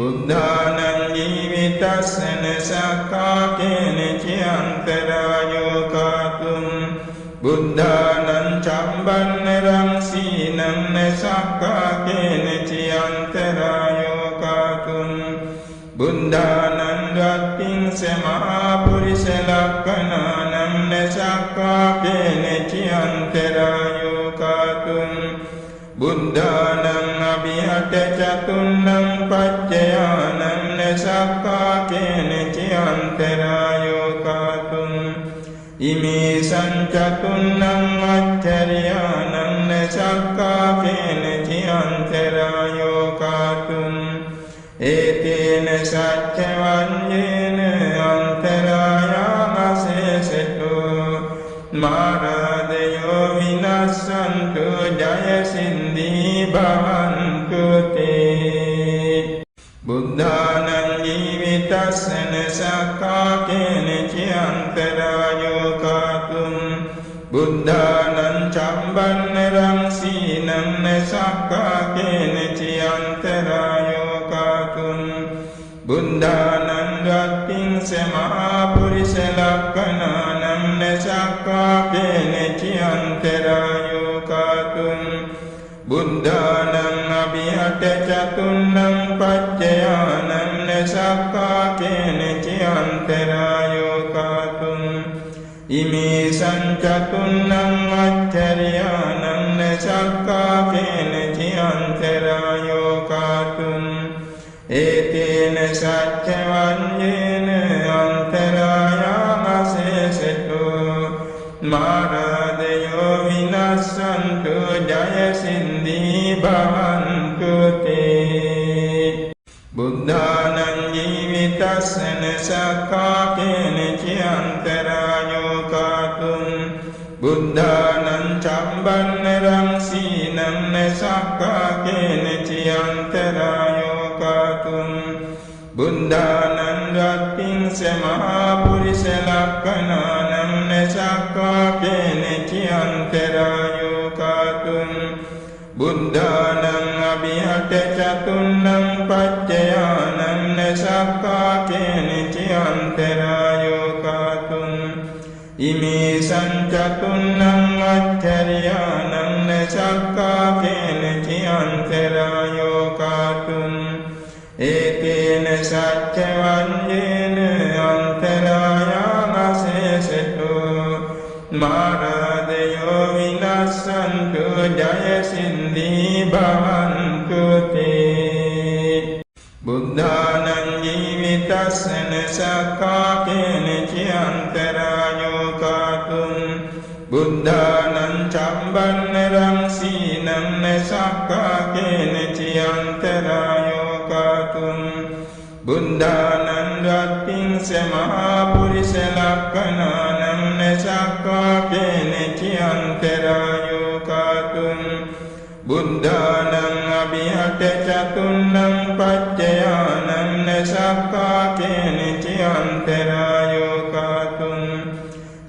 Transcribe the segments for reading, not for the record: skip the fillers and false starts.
බුද්ධානං ජීවිතස්සන සක්කාකේන චයන්තරායෝ කාතුං බුද්ධානං චම්බන්න රංසීනං නසක්කාකේන චයන්තරායෝ කාතුං බුද්ධානං රත්තිං සමහා පුරිස ලක්ඛනානං නසක්කාකේන චයන්තරායෝ කාතුං බුද්ධානං අභිහත චතුන්නං පච්චයානං නසක්කාකේන චයන්තරායෝ කාතුං ඉමේ සංචතුන්නං අච්චරියානං නසක්කාකේන චයන්තරායෝ කාතුං ඒතේන සච්ච වඤ්ඤේන අන්තරායාමසේසතෝ මාරාදයෝ විනස්සන්තු ජය සින්දී භවන්තු තේ. බුද්ධානං ජීවිතස්සන සක්කාකේන චයන්තරායෝ කාතුං බුද්ධානං චම්බන්න රංසීනං නසක්කාකේන චයන්තරායෝ කාතුං බුද්ධානං රත්තිං සමහා පුරිස ලක්ඛනානං නසක්කාකේන චයන්තරායෝ කාතුං බුද්ධානං අභිහත චතුන්නං පච්චයානං නසක්කාකේන චයන්තරායෝ කාතුං ඉමේ සංචතුන්නං අච්චරියානං නසක්කාකේන චයන්තරායෝ කාතුං ඒතේන සච්ච වඤ්ඤේන අන්තරායාමසේසතෝ මාරාදයෝ විනස්සන්තු ජය සින්දී භවන්තු තේ. බුද්ධානං ජීවිතස්සන සක්කාකේන චයන්තරායෝ කාතුං බුද්ධානං චම්බන්න රංසීනං නසක්කාකේන චයන්තරායෝ කාතුං බුද්ධානං රත්තිං සමහා පුරිස ලක්ඛනානං නසක්කාකේන චයන්තරායෝ කාතුං බුද්ධානං අභිහත චතුන්නං පච්චයානං නසක්කාකේන චයන්තරායෝ කාතුං ඉමේ සංචතුන්නං අච්චරියානං නසක්කාකේන චයන්තරායෝ කාතුං ඒතේන සච්ච වඤ්ඤේන අන්තරායාමසේසතෝ මාරාදයෝ විනස්සන්තු ජය සින්දී භවන්තු තේ. බුද්ධානං ජීවිතස්සන සක්කාකේන චයන්තරායෝ කාතුං බුද්ධානං චම්බන්න රංසීනං නසක්කාකේන චයන්තරායෝ කාතුං බුද්ධානං රත්තිං සමහා පුරිස ලක්ඛනානං නසක්කාකේන චයන්තරායෝ කාතුං බුද්ධානං අභිහත චතුන්නං පච්චයානං නසක්කාකේන චයන්තරායෝ කාතුං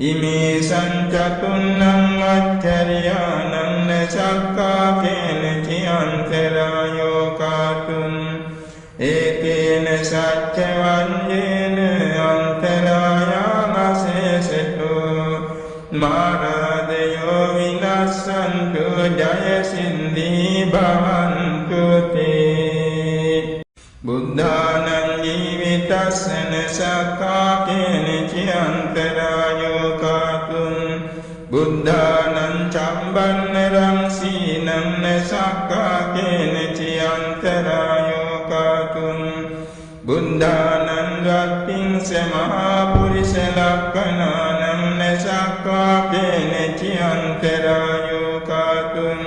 ඉමේ සංචතුන්නං අච්චරියානං නසක්කාකේන චයන්තරායෝ කාතුං ඒතේන සච්ච වඤ්ඤේන අන්තරායාමසේසතෝ මාරාදයෝ විනස්සන්තු ජය සින්දී භවන්තු තේ. බුද්ධානං ජීවිතස්සන සක්කාකේන චයන්තරායෝ කාතුං බුද්ධානං චම්බන්න රංසීනං නසක්කාකේන චයන්තරායෝ කාතුං බුද්ධානං රත්තිං සමහා පුරිස ලක්ඛනානං නසක්කාකේන චයන්තරායෝ කාතුං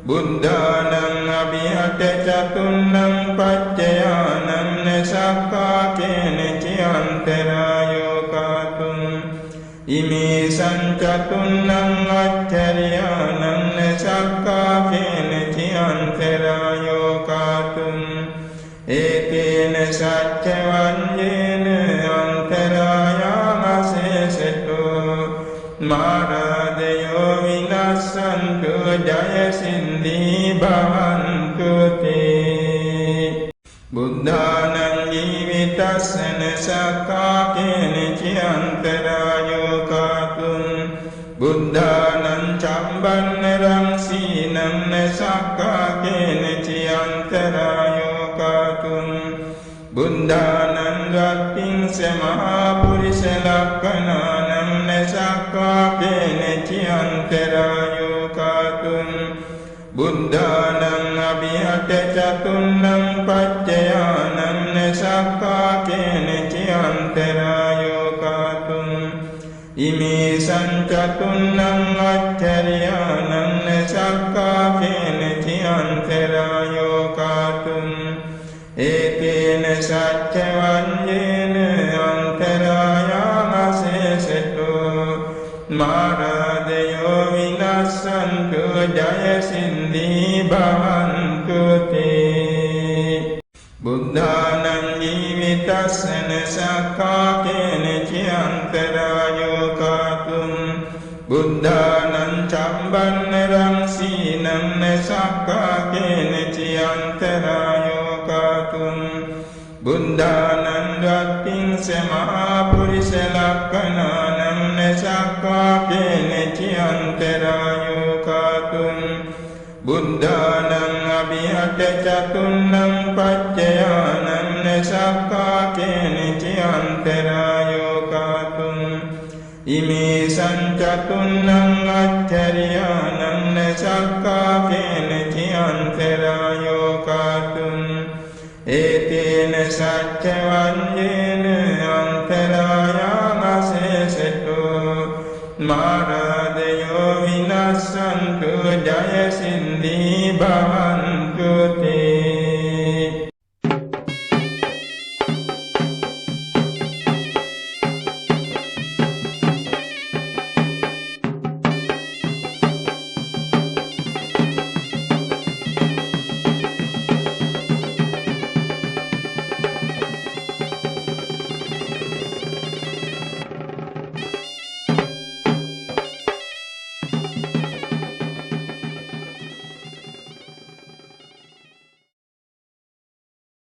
බුද්ධානං අභිහත චතුන්නං පච්චයානං නසක්කාකේන චයන්තරායෝ කාතුං ඉමේ සංචතුන්නං අච්චරියානං නසක්කාකේන චයන්තරායෝ කාතුං ඒතේන සච්ච වඤ්ඤේන අන්තරායාමසේසතෝ මාරාදයෝ විනස්සන්තු ජය සින්දී භවන්තු තේ. බුද්ධානං ජීවිතස්සන සක්කාකේන චි අන්තරායෝ කාතුං බුද්ධානං චම්බන්න රංසීනං නසක්කාකේන චි අන්තරායෝ කාතුං බුද්ධානං රත්තිං මහා පුරිස ලක්ඛනානං නසක්කාකේන චි අන්තරායෝ කාතුං බුද්ධානං අභිහත චතුන්නං පච්චයානං නසක්කාකේන චි අන්තරායෝ කාතුං ඉමේ සංචතුන්නං අච්චරියානං නසක්කාකේන චි අන්තරායෝ කාතුං ඒතේන සච්ච වඤ්ඤේන අන්තරායාමසේසතෝ මාරාදයෝ විනස්සන්තු ජය සින්දි භවන්තු තේ. බුද්ධානං ජීවිතස්සන සක්කාකේන චි අන්තරායෝ කාතුං බුද්ධානං චම්බන්න රංසීනං නසක්කාකේන චි අන්තරායෝ කාතුං බුද්ධානං රත්තිං මහා පුරිස ලක්ඛනානං නසක්කාකේන චි අන්තරායෝ කාතුං බුද්ධානං අභිහත චතුන්නං පච්චයානං නසක්කාකේන චි අන්තරායෝ කාතුං ඉමේ සංචතුන්නං අච්චරියානං නසක්කාකේන චි අන්තරායෝ කාතුං ඒතේන සච්ච වඤ්ඤේන